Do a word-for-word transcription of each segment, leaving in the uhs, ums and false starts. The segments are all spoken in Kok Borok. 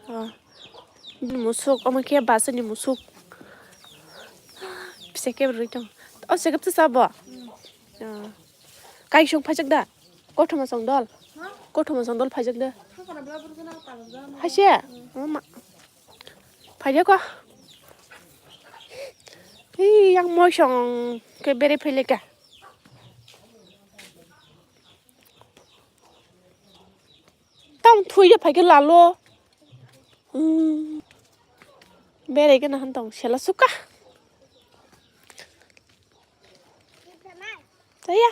Ah. Bini musuk, omo khe bus ni musuk. Pisa khe rwi tong. O sekep tisa bo. Ah. Kaisung phaijak da? Kothoma song dol. Kothoma song dol phaijak da. Haise? Mama. Phaijak ko. Hei, yang moi song ke bere phaile ka. Tam thui ya phaikhe lalo. Hmm. Berai gana han tong sela suka. Taya.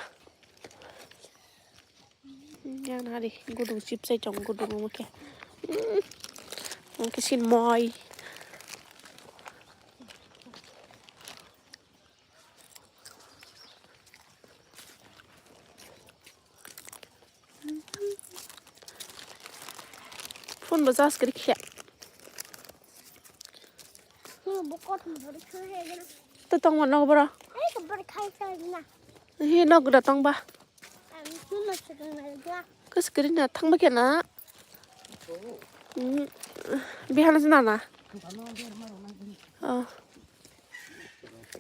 Yang nari gudung chip sai tong gudung mukhe. Hmm. Mukhe sin moi. Phone bo charge kwrwi khe. Phone bo kothom bo rwkha hai gana. To tongma nok boro. Ei ko bor khai sa na. He nok da tongba. Ang phone no swkang na gwa. Kwswk kwrwi na thangba khe na. Hmm. Bihano se nana. Oh.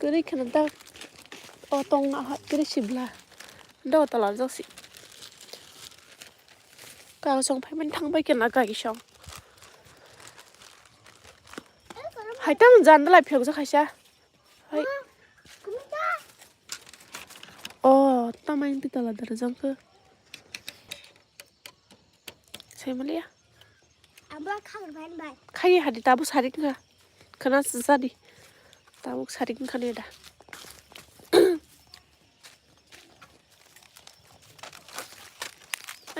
Kwrwi kheno da. O tong na ha kwrwi sibla. Da o tala joksi. Ka song phaimani thangbai khe na ka song. Hai tang jan dalai phiyok jak hai sa. Hai. Oh, tamai twi tala dara jang khe. Saimalia. Abo khabar bai bai. Khai hadi tabuk sarik kha. Khana sadi. Tabuk sarik kha ne da.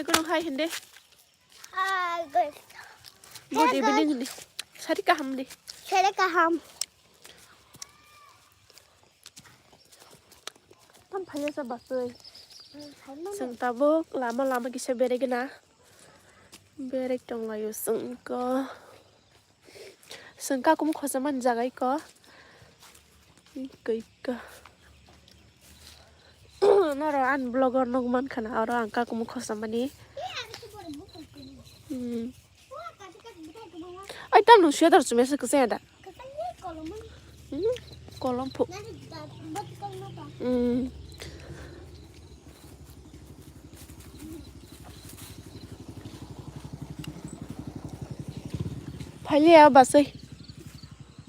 Aku nung hai hende. Hai, guys. Good evening hende. Sari kaham di. Sari kaham. Tam phaiya sa basoi. Seng tabuk lama lama kisa berai gana. Berai tonglayo sengko. Sengka kum khosa man jagai ko. Kai ka. Noro an vlogger nog man khana oro ang kakumu khosa mani. Hmm. Ai tam nung sweater chumesa kisa da. Hmm. Kolom phu. Hmm. Phailiya basai.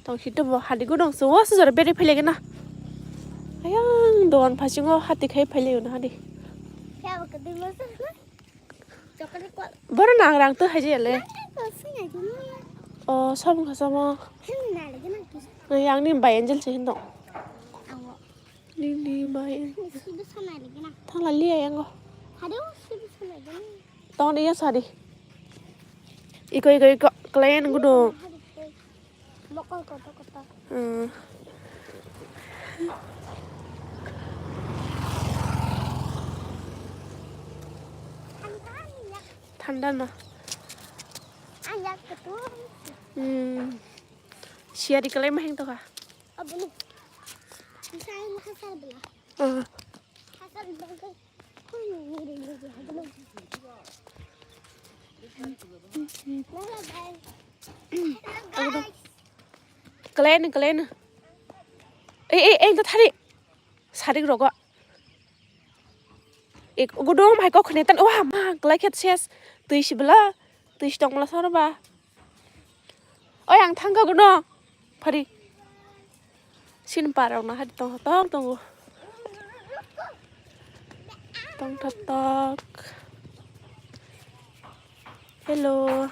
Tong hito bo hadi gudong so o sujara beri phailai gana. Ayang don phasingo hati khai phailai gana hadi. Boro nang rang to haji ale. O sabung khasamo. Yang ni bai angel se hindo. Nini bai. Thangla liya yango. Tong ni ya sari. Iko iko iko kelayan gudo. Hmm. Thanda no. Hmm. Siari kelai maheng to ka. Aboni. Saya hasar bela. Ah. Hasar bela. Hello, guys. Hello, guys. Kelen, kelen. Eh, eh, eh, thari. Sarik rogo. Ik gudum hai kok khne tan. Wah, ma, kelai khet ses. Tui sibla. Tui sitong mala sor ba. Oi, ang thangkha guno. Phari. Sin parok na hari tong tong tongo. Tong thok tok. Hello.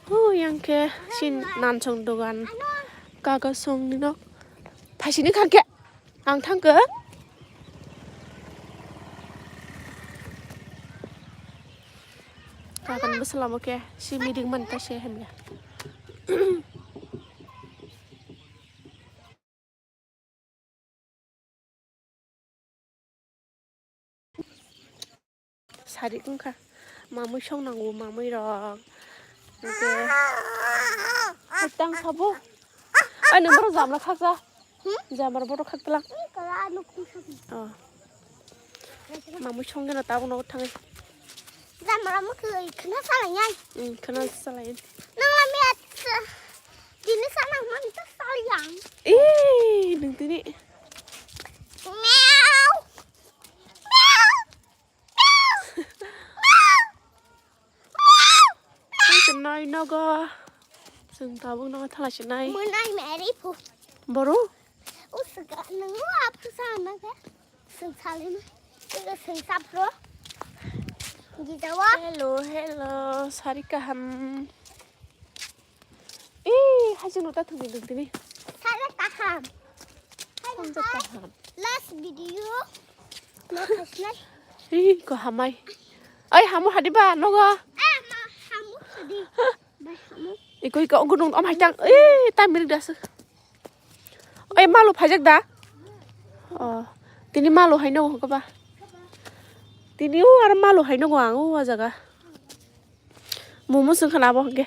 Hu, yang khe sin nansong dogan. Kaga song ni nok. Phaisini khangkhe. Ang thangkhe. Kakan bwsala mo khe si meeting man ta se hemya. Sari wngkha. Mamui song nango, mamui rok. Hwnkhe. Hai tang sabo. Ai, nang borok jamla khaksa. Hmm? Jamla borok khak tlang. Wngkha, ano khum sabo. Oh. Mamui songeno tabuk nogo thangwi. Jamara mukhi khna salai ai. Hmm, khna salai. Nang la miya tini sana man ta salyang. Eh, nung tini. Meow. Meow. Meow. Meow. Thanglaisinai nogo. Chwng tabuk nogo thanglaisinai. Mwnai meri phu. Boru? Usga nungu aphu sana ke. Chwng salima. Chwng sapro. Gijawa. Hello, hello. Sari kaham. Eh, haji nuta thungni dungtini. Sari kaham. Hamjak kaham. Last video. No khasnai. Ih, ko hamai. Oi, hamu hadi ba, nogo. Eh, ma, hamu hadi. Ba, hamu. Iko, iko, gunung, om hai tang. Eh, tai mirik dasu. Oi, malu phajak da. Oh, tini malu hai nogo ko ba. Tini u ar malu hai nogo ang u a jaga. Mumu sung khana abo hwnkhe.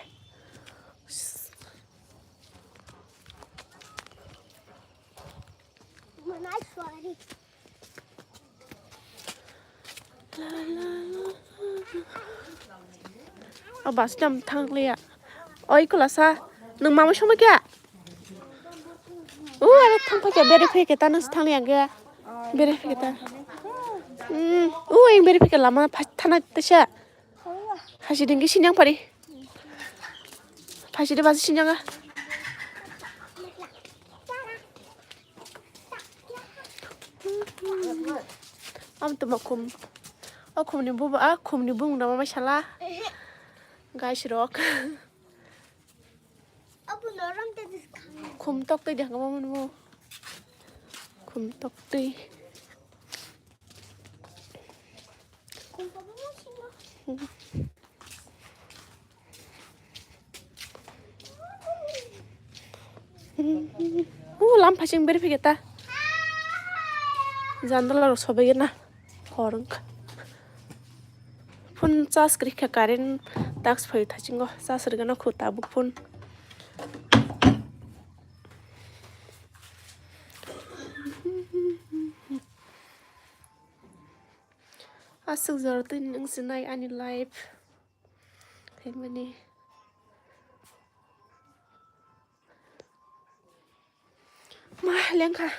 O bus jam thang liya. Oi, kulasa, nung mama sama kya? O, are thang phai kya, bere phai kya, ta nung thang liya kya? Bere phai kya ta. Hmm, o, eng bere phai kya lama, phai thana tesa. Phasi dingki sinyang pari. Phasi de basi sinyang a. Am tuma khum. O khumni buba, a khumni bung dama mai sala. Guys rok. Khum tok twi de hangma mun mo. Khum tok twi. O lam phasing beri phiketa. Jandala rok sobai na. Hor wngkha. Phone charge kwrwi kha, current task phai thachingo. Charge rwgano khu tabuk phone. Aswk jora twi nung sinai ani life. Himani. Ma lengkha.